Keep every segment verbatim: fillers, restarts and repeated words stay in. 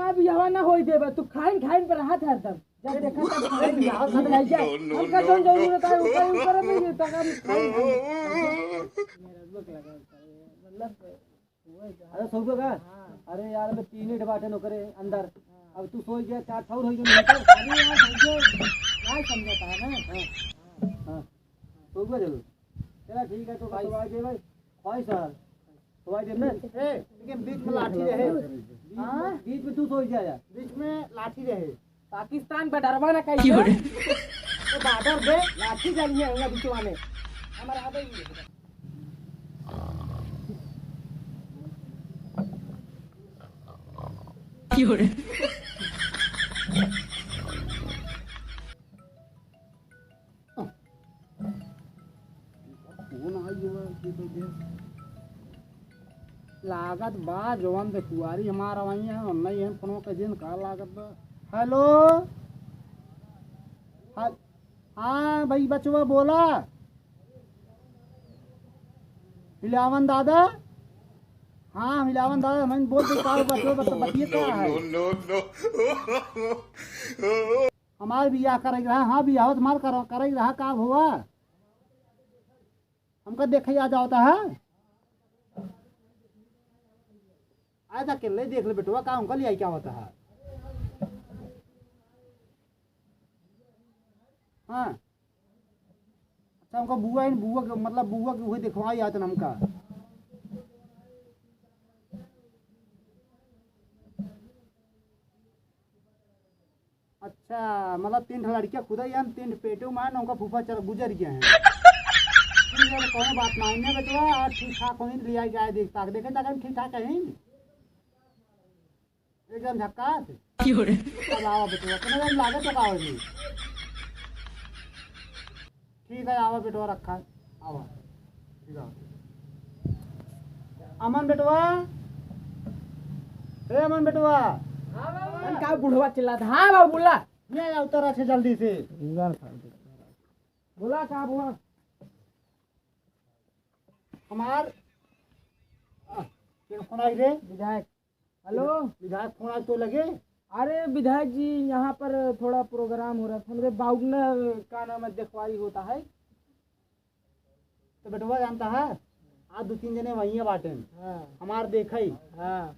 अब यहवा ना होई देबा, तू खाइन खाइन पर हाथ हरदम। जब देखा तब खाइन, बियाह खत्म हो जाए। No, no, हमका no, जौन no। जरूरत है, ऊपर, ऊपर में ये तक हम खाइन, खाइन। मेरा रुक लगा, मतलब, अरे, सौगो का? हाँ। अरे यार, अबे तीन ही बाटे नौकरे अंदर। हाँ। अब तू सोई गया, चार ठौर होई गया, नहीं तो। अरे यार, सौगो, क्या समझाता है ना? हाँ। हाँ। सौगो जरूर। चला, ठीक है, तो भाई। तो भाई दे भाई। भाई सर। तो भाई दे ना। ए, लेकिन बीच में लाठी रहे। बीच में, हाँ? बीच में तू सोई गया यार। बीच में लाठी रहे। पाकिस्तान बॉर्डरवा ना कही क्यों रे? तो बॉर्डर दे, लाठी डालिए हमरा बिचवा में। हमारा आवे ही नहीं। क्यों रे? फोन आई हुआ कि तो दे। लागत बा जवन से कुआरी हमार अवइया है, और नहीं है फोन के दिन का लागत बा। हेलो, हा-, हाँ भाई बचवा बोला। हिलावन दादा, हाँ हिलावन दादा, मैं बोल दे का बचवा बत-, बतिए का है? No, no, no। हमार बियाह करे रहा, हाँ बियाह तो हमार कर, करे रहा, का हुआ? हमका देखे आ जावता है। आए तो अकेले देख ले बेटवा, का हमका ले आई क्या होता है? हाँ। अच्छा, हमका बुआ इन, बुआ के, मतलब बुआ के उहे देखवाई आते ना हमका। अच्छा, मतलब तीन ठो लड़कियाँ खुदा ही हैं, तीन ठो पेटू में हैं, उनका फूफा चल गुजर गया है। ठीक है, तो कोनो बात ना, इन्हें बेटवा, और ठीक ठाक होइन, ले आई जाए, देख ताक, देखे ताक, ठीक ठाक है, एकदम झक्कास। क्यों रे? अब आवा बेटवा, कितना टाइम लागे तो का होई? ठीक है, आवा बेटवा, रखा, आवा। ठीक है। अमन बेटवा, ए अमन बेटवा। हाँ बाबू। अरे का बुढ़वा चिल्लात? हाँ बाबू, बोला। ये आ, उतर अच्छे जल्दी से। बोला का बुआ? हमार, आ, के फोन आई रे? विधायक। हेलो। विधायक फोन आज तो लगे। अरे विधायक जी, यहाँ पर थोड़ा प्रोग्राम हो रहा था, मेरे बाबू ने, क्या नाम है, देखवाई होता है। तो बेटवा जानता है, आज दो तीन जने वहीं बाटेन। हाँ। हमार देखई। हाँ।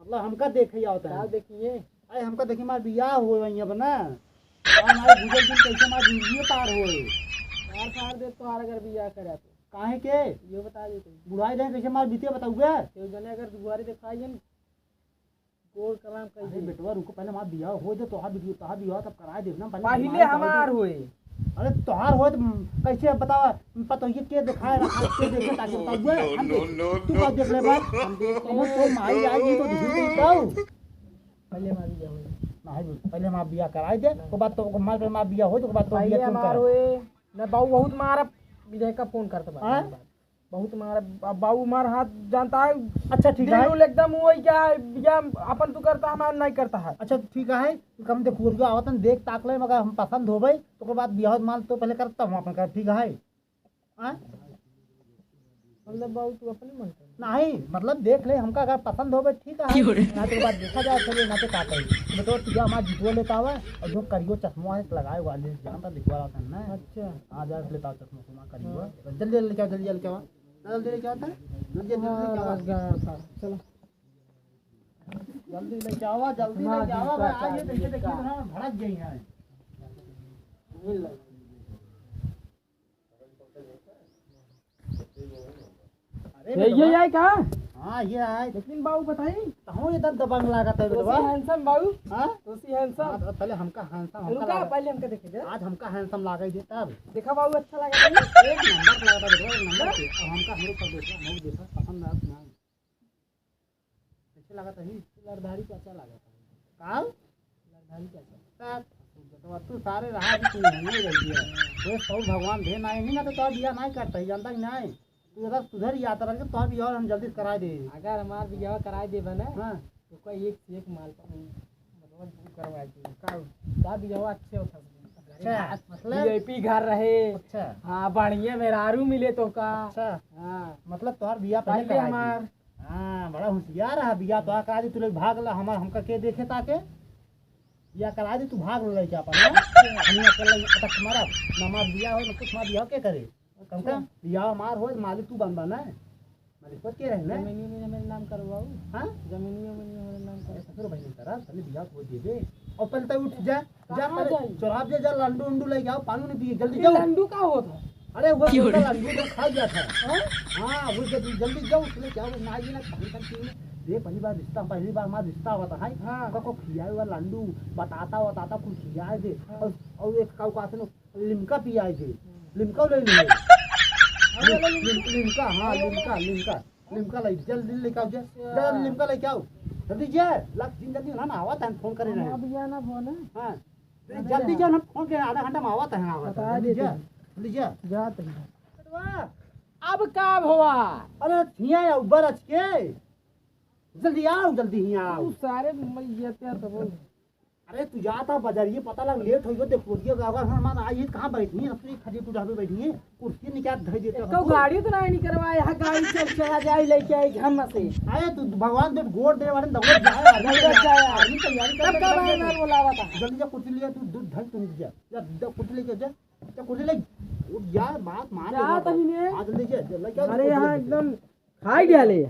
मतलब हमका देखई आवत है। का देखिए? अरे हमका देखी, हमार बियाह हो वहीं अब ना। हमारे बुजुर्ग दिन कैसे हमार जिंदगी पार होए। यार फाड़ दे तोहार अगर बियाह करे तो। काहे के? ये बता दे तू। बुढ़ाई जाए कैसे हमार बीते बताऊबे? केहू जने अगर दुआरे देखाई जन, गोर कलाम कह अरे दे। बेटवा रुको, पहले हमार बियाह हो दे, तोहार बियाह, तोहार बियाह तब कराए देब ना, पहले पहिले हमार हमार होए। होए। अरे तोहार होए तो कैसे बतावा, पता ये के दिखाए रखा, के देखे ताकि बताऊबे? No, हम देख, no, no, तू का no। देख ले बात? हम देख, हम तो माई आई तो ढूंढ के बताओ। पहिले हमार बियाह होए। नहीं, पहले हमार बियाह कराए दे, ओकर बाद तो हमार, हमार बियाह हो, ओकर बाद तो पहिले बियाह तुम हमार कर। होए। ना बाबू बहुत मारब, विजय का फोन करत बा। हाँ? बहुत मारब, अब बाबू मार हाथ जानता है। अच्छा, ठीक है। दिल उल एकदम वो क्या है, या अपन तू करता, हमार नहीं करता है। अच्छा, ठीक है, हम देखो, रुको, आवतन, देख ताक ले, मगर हम पसंद होबे, तो ओकर बाद बियाह मान तो पहले करता हूँ अपन का, ठीक है? हाँ? मतलब बाबू तू अपने मन कर। नहीं, मतलब देख ले, हमका अगर पसंद होबे, ठीक है। क्यों रे? ना तो बाद देखा जाए, चलिए, ना तो का कही। बेटो, तू जा, हमार जितवा लेता हुआ, और जो करियो चश्मा है, लगाए हुआ, ले, जानता, दिखवा रहा था ना। अच्छा। हाँ, जा, लेता हुआ चश्मा, उश्मा करियो। हाँ। जल्दी लेके आओ, जल्दी लेके आओ। जल्दी लेके आओ, जल्दी, जल्दी लेके आओ। हाँ, बस गया था। चलो। जल्दी लेके आओ, जल्दी हाँ, लेके आओ, भाई, आइए, देखिए, देखिए, भड़क गई है। अरे ये, बेटवा। ये है का? हाँ, ये है। लेकिन बाबू बताई। तहूँ इधर दबंग लागत है, बेटवा। तोसी handsome बाबू। हाँ? तोसी handsome। हाँ, तो पहले हमका handsome, हमका रुका, लागा। पहले हमका देखे दे। आज हमका handsome लागे दे तब। देखा बाबू, अच्छा लगा था। एक नंबर लगा था, बेटवा, एक नंबर के। अब हमका हमरे पर देखा, हमको देखा, पसंद आया कि नहीं? कैसे लगा था ही? लड़धारी चाचा लगा था। का? लड़धारी चाचा। तब, बेटवा, तू सारे रहा भी तू नहीं रह गया। वो सब भगवान दे ना, नहीं ना तो तोर बियाह नहीं करता ही, जानता कि नहीं? तू अगर सुधर जाता रह तो तोर बियाह हम जल्दी से कराए दे। अगर हमार बियाह कराए देबा ना, हाँ। तो कोई एक से एक माल पर, मतलब, तू करवाए दे। का? तोर बियाह अच्छे होता। अच्छा, मतलब? VIP घर रहे। अच्छा। हाँ, बढ़िया मेहरारू मिले तो का। अच्छा। हाँ। मतलब, तोर बियाह पहले पहले कराए दे। हमार हाँ, बड़ा होशियार है। बियाह तो करा दी, तू लोग भाग ला, हमार, हमका के देखे ताके? बियाह करा दी, तू भाग ला लइके अपन, हाँ? हम अकेला अटक मारब, ना हमार बियाह हो, ना कुछ, हमार बियाह के करे? कम से कम बियाह हमार हो, मालिक तू बनबा ना। मालिक पर के रहे ना? जमीनियो में मेरे नाम करवाऊ। हाँ? जमीनियो में मेरे नाम अरे करवाऊ। ससुर बहिनी तरफ, चले बियाह को देबे। और पहले तो उठ जा, जा कहाँ पहले जाई? चौराहा पे जा, लंडू उंडू लेके आओ, पानी नहीं पिए, जल्दी ये जाओ। लंडू का होत है? अरे वो क्यों रे? लंडू तो खा गया था। हाँ? हाँ, वो जल्दी, जल्दी जाओ, उसने क्या वो ना, ये ना पानी तक पीने। ये पहली बार रिश्ता, पहली बार हमारा रिश्ता हुआ था, हाय। हाँ। का को खियाए हुआ लंडू, बताता, बताता कुछ खियाए दे। हाँ। और, और एक काऊ का आसनो लिमका पियाए दे। हम्म। लिमका ले लिए। हाँ, लिम-, लिम-, लिमका, हाँ, लिमका, लिमका। लिमका लाई, जल्दी लेके आओ, जा। अच्छा। जा, लिमका लेके आओ। जल्दी जा, लग जिन जल्दी ना, ना आवत है, फोन करे रहे। अब या ना फोन है। हाँ। अरे जल्दी हाँ। जा ना, फोन के आधा घंटा में आवत है, आवत है। बता जल्दी देते जा, हैं। जल्दी जा। जात हैं। अब का भवा? अरे, हियाँ या उबर अच के। जल्दी आओ, जल्दी हियाँ आओ। तू सारे मैया ते तो बोल। अरे तू जाता बजरिए, पता लग लेट होइयो, देख रोडिया का अगर हम आई है, कहाँ बैठी है? अपनी खड़ी टूटा पे बैठी है, कुर्सी निकाल धर देते एको हो। गाड़ी तो नहीं निकलवा, यहाँ गाड़ी चल चला जाए, लेके आई घर में से। अरे तू भगवान तो गोड़ दे वाले दौड़ जाए, आदमी दौड़ जाए। आदमी तैयारी तब करके का बैठे बार थे। बार बोलावा था? जल्दी जा कुर्सी लिया, तू दूध धर, तू जा, जा, जा कुर्सी लेके जा, जा कुर्सी ले, उठ जा, बात मान जा ले, तनी ने। हाँ, जल्दी जा, जल्दी जा, अरे कुर्सी यहाँ लेके जा। एकदम खाई डाले।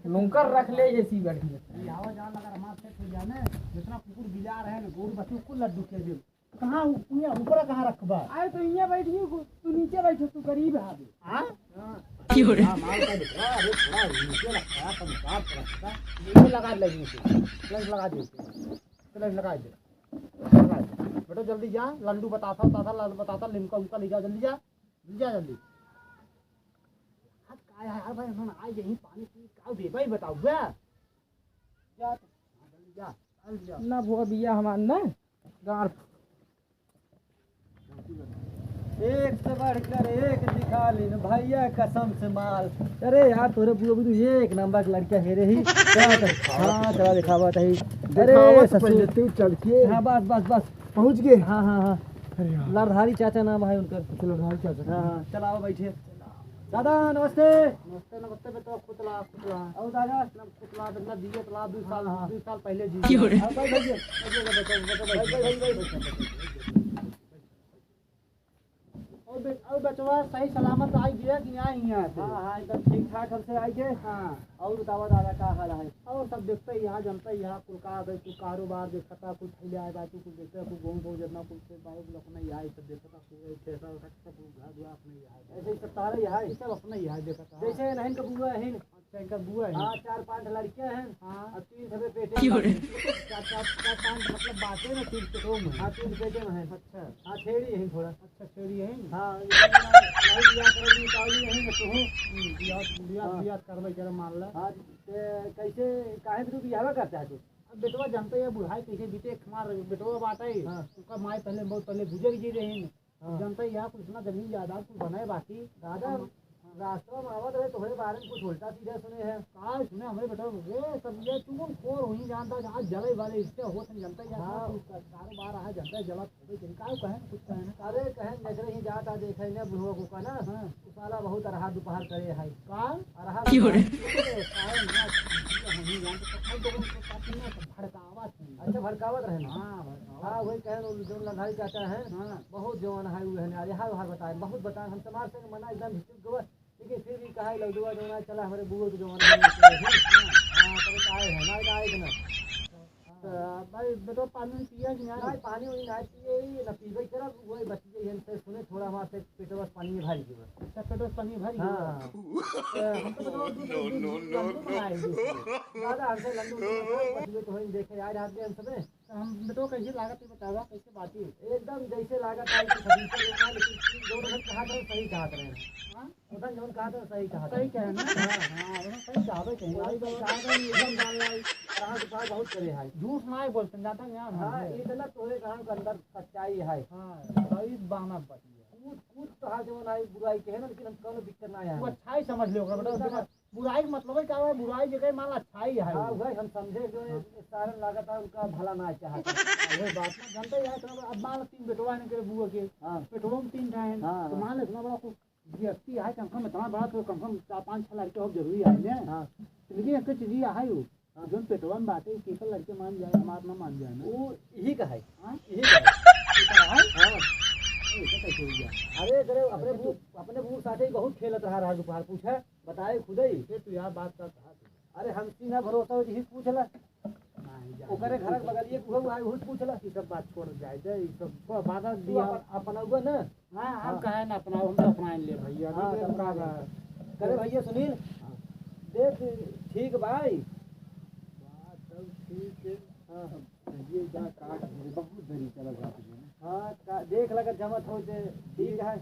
नौकर रख ले जैसी बैठी है। ये आवा जान लगा हमार सेठ हो जाने, जितना कुकुर बिलार है ना, गोरू बच्चों को लड्डू के दे। कहाँ उ-, उन्हें ऊपर कहाँ रखबा? अरे तो यहाँ बैठी हूँ, तू नीचे बैठो, तू करीब है अभी। हाँ? हाँ। क्यों रे? हाँ, माल का दिख रहा है, अरे थोड़ा नीचे रखता है, कम साफ रखता है। नीचे लगा ले नीचे, प्लस लगा दे, प्लस लगा दे। बेटा जल्दी जा, लंडू बताता, बताता, लंडू बताता, लिमका उमका ले जा, जल्दी जा, जल्दी जा, जल्दी। आज का है यार भाई, हम आ यही पानी पी, का दे भाई बताओ बे। जा तो, हाँ, जल्दी जा, जल्दी जा। ना भुआ बिया हमार ना, गार। एक से बढ़कर एक दिखा लेन भैया कसम से माल। अरे यार तोरे बुआ भी तू एक नंबर के लड़का है रे ही। क्या कर? हाँ, चला दिखावा तही। अरे दिखावा तो ससुर। पहले तू चल के। हाँ, बस, बस, बस। पहुँच गए? हाँ, हाँ, हाँ। अरे यार। लरधारी चाचा नाम है उनकर। अच्छा, लरधारी चाचा। हाँ, हाँ, चला आओ बैठे। दादा, नमस्ते। नमस्ते, नमस्ते बेटा, खुश रहा, खुश रहा। और दादा? खुश रहा, बेटा, जिए तो ला, दो साल, हाँ, हाँ। दो साल पहले जी। क्यों रे? हाँ, बैठ, बैठ, बैठ, बैठ, बैठ, बैठ, बैठ, बैठ, बैठ। और बे-, और बचवा सही सलामत आई गया कि नहीं यहाँ से? हाँ, हाँ, एकदम ठीक ठाक हमसे आई गए। हाँ। और बतावा दादा, का हाल है? और सब देखते ही यहाँ, जनते ही यहाँ, कुल का है, कुल कारोबार देखता, कुल फैले आए बाकी, कुल देखते, कुल गाँव, गाँव जितना कुल से बाहर, कुल अपना ही आए, सब देखता, कुल ठेसा, सब कुल घर दुआर अपना ही आए। ऐसे ही सब तारा ही है? सब अपना ही है, देखता। जैसे नहीं का बुआ है, अच्छा, इनका बुआ है। हाँ, चार पांच लड़कियां हैं। हाँ। और तीन ठे पेटे में। चार, चार, चार पांच मतलब बाटे ना, तीन पेटों में। हाँ, तीन पेटे में है। अच्छा। हाँ, छेड़ी है थोड़ा। अच्छा, छेड़ी है। हाँ, ये नहीं बियाह करेगी, निकाली नहीं ना तू। हम्म, बियाह, बियाह, हाँ। बियाह करबे करे, मान ला। हाँ, ते कैसे, काहे तू बियाह करता है तू? अब बेटवा जानते हैं बुढ़ाई कैसे बीते, हमार बेटवा बाटे। हाँ। उनका माई पहले, बहुत पहले गुजर गई रही। हाँ। जनता यहाँ कुछ इतना जमीन जायदाद कुछ बनाए बाकी। दादा, हम, हाँ। रास्ता में आवत रहे, तोहरे बारे में कुछ उल्टा सीधा सुने हैं। का सुने हमरे बेटा, ये सब ये चुगलखोर हुई जानता, आज जले वाले इससे होत नहीं जानता, यहाँ हाँ। कुछ कारोबार है, जनता जलत होबे करी, का कहे ना, कुछ कहे ना। अरे कहे नजर ही जाता देखे ने बुढ़वा को का ना, हाँ। उ साला बहुत अरहा दोपहर करे है। का? अरहा क्यों रे? दोपहर। अरे, का है ना, हम ही जानते, तो हम लोगों को साथ में भड़कावत है। अच्छा, भड़कावत रहे ना? हाँ, भड़कावत। हाँ, वही कहे ना, जो लंधाई चाचा है, हाँ। बहुत जवान है, वो है ना, अरे, हाल हाल बताए, बहुत बताए, हम समाज से मना एकदम हिचक गवा, लेकिन फिर भी कहा, "लौटुआ जौन है, चला हमरे बुआ के जौन है, हाँ, तब आए हैं, ना आए कि ना।" तो भाई, बेटवा पानी उनी पिया कि ना? ना, पानी उनी ना पिए, ना पीबे करब, वही बतिये, इनसे सुने, थोड़ा हमारे से पेटवा से पानी भर गया। अच्छा, पेटवा से पानी भर गया। हाँ। तो हम तो बेटवा दूध, दूध, दूध, लड्डू बनाए, दूध। दादा, हमसे लड्डू बनाए, बतिये तो वही देखे, आए रात में हम सबे। तो हम बेटवा कैसे लागत है बतावा, कैसे बाटी? एकदम जैसे लागत है कि फर्नीचर लेना, लेकिन चीज जौन हम कहा था, सही कहा था। हाँ? उधर जौन कहा था, सही कहा था। सही कहे ना? हाँ। हाँ, उधर सही कहा था, सही। वही तो कहा था, एकदम डाल लाई। और हाँ, दुकान बहुत करे है। झूठ ना ही बोलते, जाता है यहाँ हाँ, है। इतना तोरे गाँव के अंदर सच्चाई है। हाँ, सही बाना बतिया। कूद, कूद कहा जौन आई बुराई कहे ना, लेकिन हम कौनो दिक्कत ना आया। तू अच्छाई समझ ले ओकरा, बेटा, एकदम बेटा। बुराई के मतलब है का है? बुराई जगह मान ला अच्छाई है। हाँ, वही हम समझे जो ये सारन लागत है उनका भला ना चाहत है। वही बात ना जानते हैं, तो अब मान ला तीन बेटवा ने करे बुआ के, हाँ। बेटवा में तीन ठा है, हाँ, तो हाँ। मान ला इतना बड़ा कोई व्यक्ति है, कम से कम इतना बड़ा तो कम से कम चार पाँच छह लड़के हो जरूरी है ने। हाँ। तो लेकिन एक चीज ये है वो, हाँ। जोन पेटवा में बाटे, केकर लड़के मान जाए, हमार ना मान जाए ना। वो यही का है। हाँ? यही का है। ये का है? हाँ। ये तो कैसे हो गया? अरे, अरे, अपने अरे, बू-, अपने बूढ़ साथे ही बहुत खेलत रहा, रहा दोपहर, पूछा, बताए खुदे ही। ये तो यार बात का कहा तू। अरे, हमसे ना भरोसा हो, यही पूछ ला। नहीं, जाए ओकरे दे, घर के ठीक है। बगलिए के उहू आए, उहू पूछ ला। ये सब बात छोड़ जाए दे, ये सब को बाधा तू दिया। अपन, अपन हुआ ना? हाँ, हम हाँ। कहे ना अपनाओ, हम तो अपना ले भैया, हाँ, नहीं तो अपना का ले। बा? करे भैया सुनील, हाँ। देख, ठीक भाई। बात सब ठीक है। हाँ। ये जा काट दे, बहुत देरी चला जाती है। हाँ, का-, देख लगा जमत हो जे ठीक है।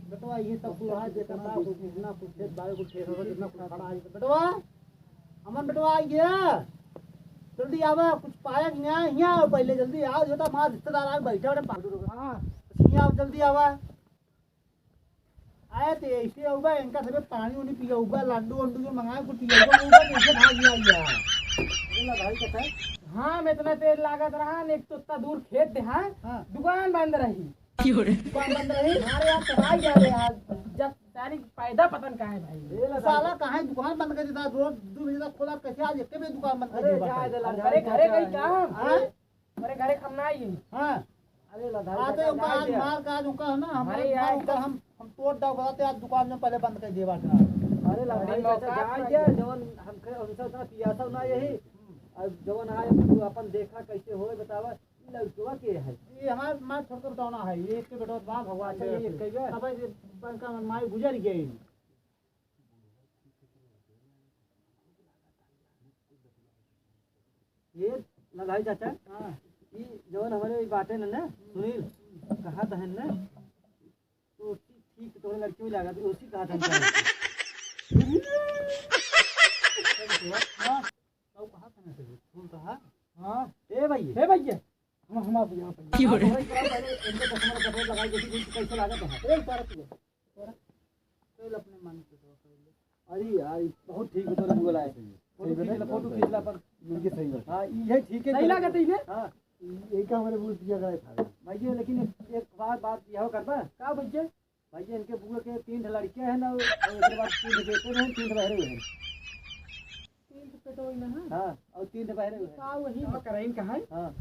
बेटवा, ये सब कुल है, जितना कुछ, जितना कुछ खेत बाड़ी, कुछ खेत होगा, जितना कुछ खड़ा है, बेटवा, अमन बेटवा, आ गया। जल्दी आवा, कुछ पाया कि ना? हियाँ आओ पहले, जल्दी आओ, जो तो हमारा रिश्तेदार आए, बैठे बड़े पागल हो गए। हाँ। हियाँ आओ, जल्दी आवा। आए तो ऐसे आउबा, इनका सबे पानी उनी पियाउबा, लड्डू वड्डू जो मंगाए, कुछ पियाउबा, उबा कैसे भाग गया यार? अरे ला भाई, कहता है? हाँ, हम इतना देर लागत रहा, एक तो इतना दूर खेत दे, हाँ? हाँ। दुकान बंद रही। क्यों रे? दुकान बंद रही? अरे यार, तो भाई जा रहे यार, जब सारी पैदा पतन का है भाई। ए, तो साला कहाँ है दुकान बंद कर देता? रोज दो बजे तक खोला, कैसे आज एक बजे दुकान बंद कर अरे, दिया? जा, जा, जा, अरे, जा, घरे जा, कहीं जा। काम? हाँ? अरे, घरे काम ना आई। हाँ। अरे, लधाई हाँ, तो चाचा, उनका ना आज गया। मार का आज उनका है ना, हमारे अरे, मार यार, उनका हम, हम तोड़ डाल बताते आज दुकान में पहले बंद कर दिए बात ना। अरे, लधाई अरे, चाचा, मौका जा ना गया, गया। जवन हमके, हमसे उतना पियासा ना यही। अब जवन आए, तू अपन देखा कैसे होए, बतावा। लड़कवा के है? ये हमार, हमार छोटका बेटौना है, ये एक के बेटवा बा, भगवान अच्छा, दया ये से। एक के बा? अब ये बड़का हमार माई गुजर गई। ये लधाई चाचा, हाँ। ये जवन हमारे ई बाटे न, न, सुनील, कहा था न, तो ठीक, ठीक, तोरे लड़की में लगा, तो उसी कहा था न। हाँ। कऊ कहा था ना से? कौन कहा? हाँ। ए भैया। हे भैया, हम, हम आप यहाँ पर। क्यों रे? आप भाई, पहले इनके चश्मा का कपड़ा लगाई, देखी, देखी कैसे लागत है। ए, उतारा तू, उतारा। चल अपने मन से तो कर ले। अरे यार, बहुत ठीक बता रहा, बोला है। फोटो सही खींच ला, बता। फोटो खींच ला अपन। इनके सही बता। हाँ, ये ठीक है। सही लागत है इन्हें? हाँ। ये का हमारे बोल दिया गया था। भैया, लेकिन एक, एक बार बात यह करबा। का भैया? भैया, इनके बुआ के तीन ठे लड़के हैं ना, और एकरे बाद तीन ठे बेटे हैं, तीन ठे बहरे हुए हैं। तीन ठे बेटे हुए हैं? हाँ, और तीन ठे बहरे हुए हैं। का वही? का कराइन कहाँ है? हाँ।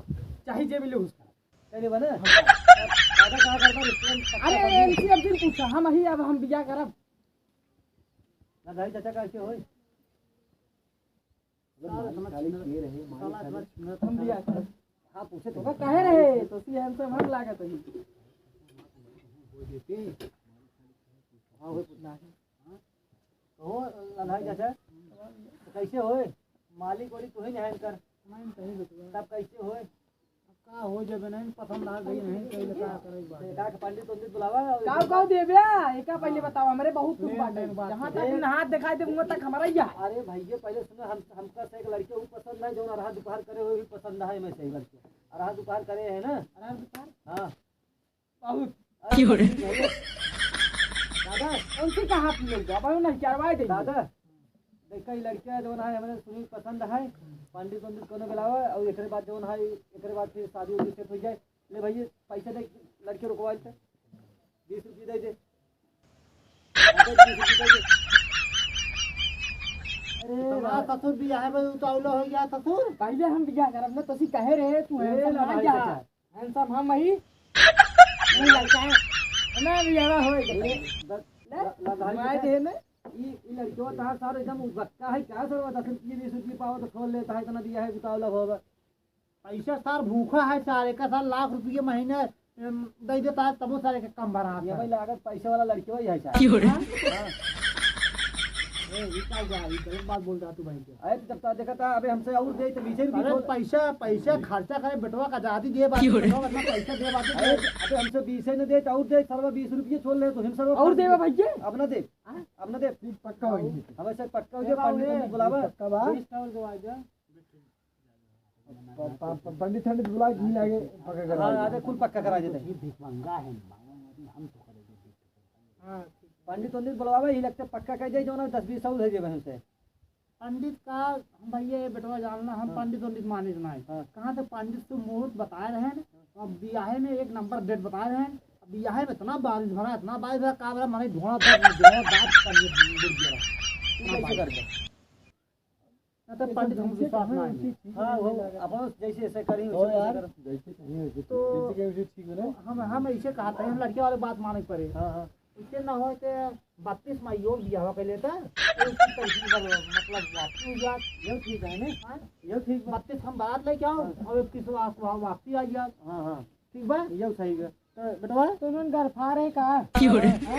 चाहे जे मिले उसका। चलिए बने। हाँ। दादा कहाँ करबा? रिश्ते में पक्का अरे, कर दे। इनसे अब दिन पूछा, हम ही अब हम बिया करब। ना भाई, चाचा का ऐसे होई? अगर साला मालिक समझ खाली में, किए रहे, मालिक साला खाली समझ में हम बिया करब। हाँ, पूछे तो। तो कहे रहे, तो सी handsome हम लागत है। हाँ, वो पूछना है। हाँ? कहो, लल्हाई चाचा, तो कैसे होए? मालिक वाली तू ही नहीं कर। नहीं, सही बतवा। तब कैसे होए? अब का हो जब नहीं पसंद आ गई, नहीं कहीं का करे बात। तो एका के पंडित उंडित बुलावा और का, का देबे? एका पहले हाँ। बताओ, हमरे बहुत कुछ नहीं, बाटे। नहीं, बात जहाँ नहीं। तक हाथ दिखाई दे, वहाँ तक हमारा ही है। अरे भैया, पहले सुनो, हम, हमका से एक लड़के वो पसंद है, जो अरहा दोपहर करे, वो भी पसंद है, मैं से एक लड़के। अरहा दोपहर करे है ना? अरहा दोपहर? हाँ। बहुत। अरे क्यों रे? भैया। दादा। उनसे कहाँ आप लोग? अब हम नहीं करवाए देंगे। दादा, देखा, ई लड़का जौन है, हमरे सुनील पसंद है, पंडित उंडित कोनो बुलावा, और एकरे बाद जौन है, एकरे बाद फिर शादी उदी set हो जाए। ले भैया, पैसा दे, लड़के रुकवा लेते, बीस रुपये दे दे। अबे, बीस रुपये दे दे। अरे, तो यार, ससुर बियाह में उतावला हो गया ससुर। पहले हम बियाह करब ना, तो सी कहे रहे, तू ए, handsome ना ना भाई जा। चाचा। Handsome हम ही। नहीं लगता है। ना बियाह होए के ए, चाहिए। द-, ले, ल-, लधारी घुमाए बेटा, दे ने। ई, ई लड़कवा तहार सार एकदम उबक्का है, का सरवा दस रुपये, बीस रुपये पावत खोल लेता है, इतना दिया है, उतावला होगा। पैसा सार भूखा है सार, एक सार लाख रुपये महीने, एम, दे देता है, तबो सार एक कम भरा ये है। भाई लागत पैसे वाला लड़कवा ही है सार। क्यों रे? हाँ? हाँ। ए, ई का हुआ? ई गलत बात बोल रहा तू भाई के। अरे, तो जब तो देखा था, अबे हमसे और दे, तो बीसे रुपये अरे, छोड़। पैसा, पैसा खर्चा करे, बेटवा का आजादी दे बात, क्यों रे? बेटवा का इतना पैसा दे बात, अरे, अबे हमसे बीसे न दे, तो और दे, सरवा बीस रुपये छोड़ ले, तो हम सरवा और देवा भैया? अब ना दे। हाँ? अब ना दे। ठीक, पक्का हो गई। हमें से पक्का हो गया, देखा पंडित होने? उंडित बुलावा। पक्का बा? बीस और दो आ जा। प-, प-, प-, पंडित उंडित बुला के लागे, पक्का करा हाँ, दे। आधे कुल पक्का करा देते हैं। ये भिखमंगा है, हम तो करेंगे। हाँ, ठीक। पंडित उंडित बुलवावे, ही लगते पक्का कर दे, जो ना दस बीस और दे देवे हमसे। पंडित का हम भैया ये बेटवा जानना, हम हाँ। पंडित उंडित मानित नाहीं। हाँ। कहाँ से पंडित से मुहूर्त बताए रहे हैं, हाँ। अब बियाहे में एक नंबर डेट बताए रहे हैं। अब बियाहे में इतना बारिश भरा, इतना बारिश भरा, का भरा, माने धुआं था, धुआं बात कर ये बुड़ गया। तू कैसे कर दे? ना तो पंडित हमको विश्वास ना है। हाँ, वो अपन जैसे ऐसे करी, हो वैसे यार, कर। जैसे कहीं वैसे तो ठीक, जैसे कहीं वैसे ठीक हो ना। हम, हम ऐसे कहा था, हम लड़के वाले बात माने के पड़े। हाँ, हाँ। इसे ना हो के बत्तीस मई और बियाह कर लेता, तो उसकी तनखी पर मतलब वापसी हो जात। ये ठीक है ना? हाँ? ये ठीक बा। बत्तीस हम बारात लेके आओ हाँ। और इकतीस वा-, वा-, वापसी आ जात। हाँ, हाँ। ठीक बा? ये सही बा। तो बेटवा? तो उन्होंने गरफा रहे का? क्यों रे? हाँ?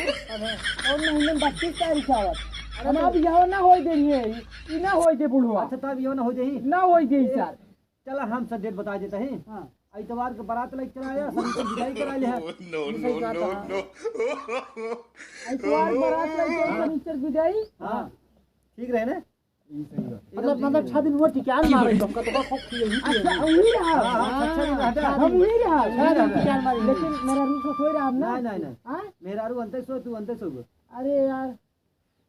और महीने में बत्तीस तारीख आवत। अरे हमारा तो बियाह ना होई देही है, ई ना होई दे बुढ़वा। अच्छा, तब बियाह ना होई देही? ना होई देही ए, सर। चला, हम सब डेट बता देते हैं। हाँ। इतवार के बारात लेके चला आया, शनिचर विदाई करा ले है। No, no, no, no। इतवार बारात लेके आया, शनिचर विदाई। हाँ, ठीक रहे ना? ई सही बात। मतलब, मतलब, छह दिन वो टिकान मारे, तो कतबा खूब खिए ही पिए। अच्छा, वही रहा। हाँ, हाँ, छह, छह दिन रहता है। हम वही रहा। छह दिन टिकान मारे। लेकिन मेहरारू से सोई रहा ना? नहीं, नहीं, नहीं। हाँ? मेहरारू अंते सो, तू अंते सो। अरे यार,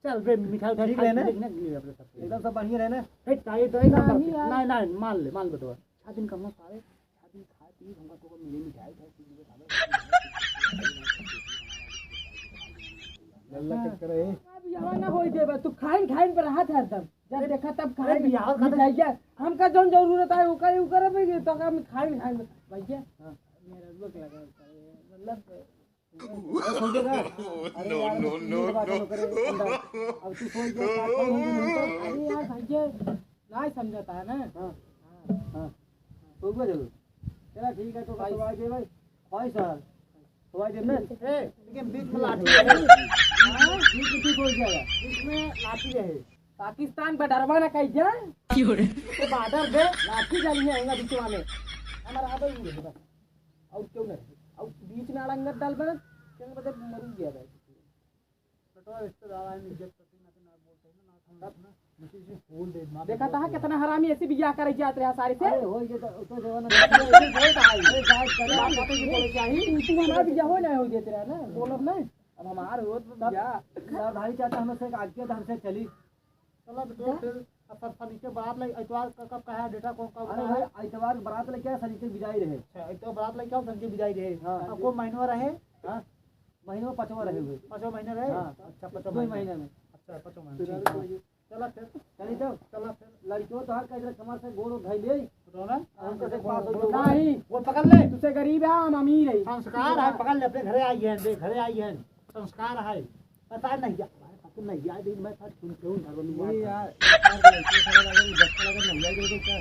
चल बे, मिठाई उठाई ठीक खा रहे ना? ले, ना, ले अपने सब। एकदम सब बढ़िया रहे ना? ए, ताई, ताई, नहीं, नहीं, यार। नहीं, नहीं, मान ले, मान ले बेटवा। छह दिन कम सारे, छह दिन खा पी, हमका तो मिले मिठाई उठाई, चीज उठावे। लल्ला चक्कर है। अब यहाँ ना होई देबा, तू खाइन खाइन पर हाथ हरदम। जब अरे, देखा तब अरे, खाइन, बिहार का तो मिठाइया। हमका जौन जरूरत है, वो करे, वो करे, भाई, तो हम खाइन खाइन पर। भैया, हाँ। मेरा रुक लगा, मतलब, अरे, समझे ना? अरे no, यार, no, no, ये बात no। हम करे, अंदर। अब तू सोच जा, क्या, क्या होंगे नहीं तो? अरे यार, भैया, नहीं समझाता है ना? हाँ। हाँ। हाँ। तो हुआ जरूर। चला, ठीक है, तो भाई। तो भाई दे भाई। भाई सर, तो भाई दे ना। ए, लेकिन बीच में लाठी रहे। हाँ? बीच में तू सोच जाएगा। बीच में लाठी रहे। पाकिस्तान बॉर्डरवा ना कही जा। क्यों रे? तो बॉर्डर दे, लाठी जानी है, यहाँ बीचवा में। हमारा आदर नहीं है बस। और क्यों नहीं? और बीच में अड़ंगत डाल बना, क्या पता मर गया था। बेटा, रिश्तेदार आए, इज्जत करते ना, तो ना बोलते हैं ना, ना समझते ना, मुझे इसे बोल दे, मार देखा दे, था बोल। कितना हरामी ऐसे बियाह करे जात रहा सारे से। अरे, हो, ये तो, तो जवान अरे, बोलता है। अरे, बात कर, बात करते ही बोले क्या ही? तू हमारा बियाह हो ना हो जाते रहा ना, बोलब ना। अब हमार हो तो तब बियाह। सरधारी चाचा हमसे आगे तो हमसे चली। चला बेटवा, फिर अब सर, सनीचर बारात ले, इतवार का कब कहा डेटा, कौन कब अरे कहा? भाई, इतवार बारात लेके आया, सनीचर विदाई रहे। अच्छा, इतवार बारात लेके आओ, सनीचर विदाई रहे। हाँ। अब कौन महीनवा रहे? हाँ? महीनवा पाँचवा रहे हुए। पाँचवा महीना रहे? हाँ। अच्छा, पाँचवा दो महीना। महीने में। अच्छा, पाँचवा महीना, ठीक है। चला फिर। चली जाओ। चला फिर। लड़कियों तो हर कहीं हमारे से गोड़ उठाई ले। उठाओ ना। हम कैसे पास हो जाओ? नहीं। गोड़ पकड़ ले। तुझसे गरीब है, हम अमीर है। संस्कार है, पकड़ ले, अपने घरे आई है, देख, घरे आई है। संस्कार है। पता नहीं क्या, पता नहीं यार, दिन में था, सुन के उधर बोलूँ, ये यार, यार, लड़के सारे लगे, जब लगे, नहीं यार, ये क्या?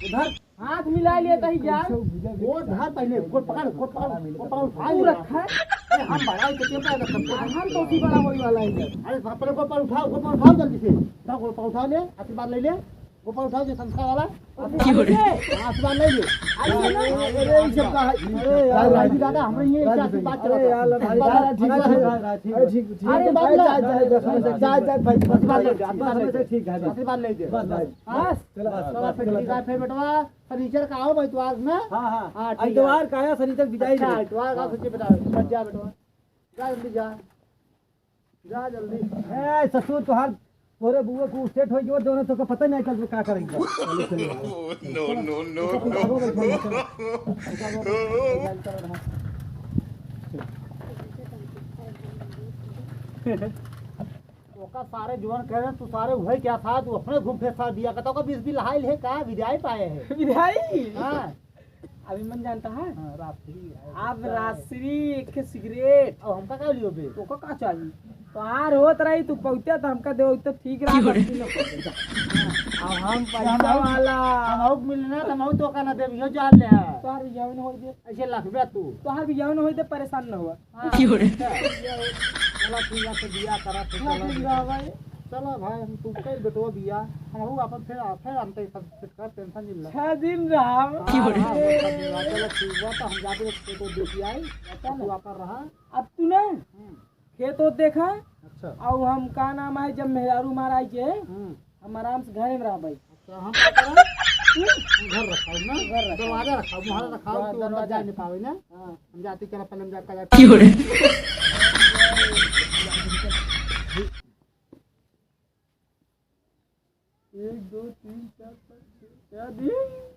उधर हाथ मिला लिया था ही यार। वो धर पहले, वो पकड़, वो पकड़, वो पकड़, उठा तू ले। रखा है? अरे, हम बड़ा ही तो टेम्पो है, हम तो उसी बड़ा वही वाला है इधर। अरे, पकड़, वो पकड़, उठाओ, वो पकड़, उठाओ जल्दी से। उठा, वो पकड़, उठा ले, आशीर्वाद ले ले। गोपाल उठाओ जो संस्कार वाला। क्यों रे? आशीर्वाद ले ले। अरे, अरे, अरे, ये सब का है? अरे, यार, राजू दादा, हमरे ये राजू आशीर्वाद भाई। चला अरे, यार, था। राजू आशीर्वाद दादा, ले। ठीक है, ठीक है। अरे, ठीक, ठीक। अरे, बाबू, जा, जा, जा, जा, जा, जा, भाई, आशीर्वाद ले ले, आशीर्वाद ले ले। ठीक है, ठीक है। आशीर्वाद ले दे। बस, बस। हाँ? चला, चला, चला, फिर चला, ठीक है, चला। फिर बेटवा, फर्नीचर का आओ भाई, इतवार ना? हाँ, हाँ। हाँ, ठीक है। इतवार का आया, फर्नीचर विदाई अच्छा, दे। इतवार का हाँ। सोचे बेटा, बच जा बेटवा। जा, जल्दी जा। जा जल्दी। ए, ससुर, तोहार, तोरे बुआ को सेट हो गयो, दोनों तो को पता नहीं चल का करेंगे। चलो, चलो। No, no, no, no। ओका सारे जुआन कह रहे, तू सारे वही क्या था, तू अपने घूम फिर साथ दिया, कहता का बीस भी लहाई ले का, विदाई पाए है। विदाई? हाँ। अभी मन जानता है? हाँ, रात्रि है। अब रात्रि एक सिगरेट। अब हमका का लियो बे? तो का, का चाहिए? तो आर होत रही, तू पहुँचे तो हमका दे, तो ठीक रहा, क्यों रे? बस्ती में पहुँचे। अब हम पैसा वाला। हम आउक मिलना, तो हम आउक तो का ना देब, यो जान ले है। तोहार बियाह न होई दे। ऐसे लखबे तू। तोहार बियाह न होई दे, परेशान न हुआ। हाँ, क्यों रे? अच्छा। चलो ठीक है, तो बियाह करा, तो हाँ, चलो। ठीक बा भाई। चलो भाई, हम तू कई बेटवा बियाह, हम हूँ अपन फिर, फिर हम तो सब फिट कर, टेंशन नहीं ले। छह दिन रहा। हाँ, क्यों रे? हाँ, हाँ, चलो ठीक बा, तो हम जाके खेत ओत देख आई, चलो। तू आकर रहा। अब तू ना हम्म। खेत ओत देखा। अच्छा। और हम का नाम है, जब मेहरारू मार आई के, हम्म। हम आराम से घरे में रह भाई। तो हम का करब? तू? हम घर रखाओ ना? घर रखाओ। दरवाजा रखाओ, मोहरा रखाओ, हाँ, कि वो अंदर दरवाजा। जा नहीं पावे ना? हाँ। हम जाते चला पलंग जा कर क्यों रे? एक, दो, तीन, चार, पाँच, छः, क्या दी?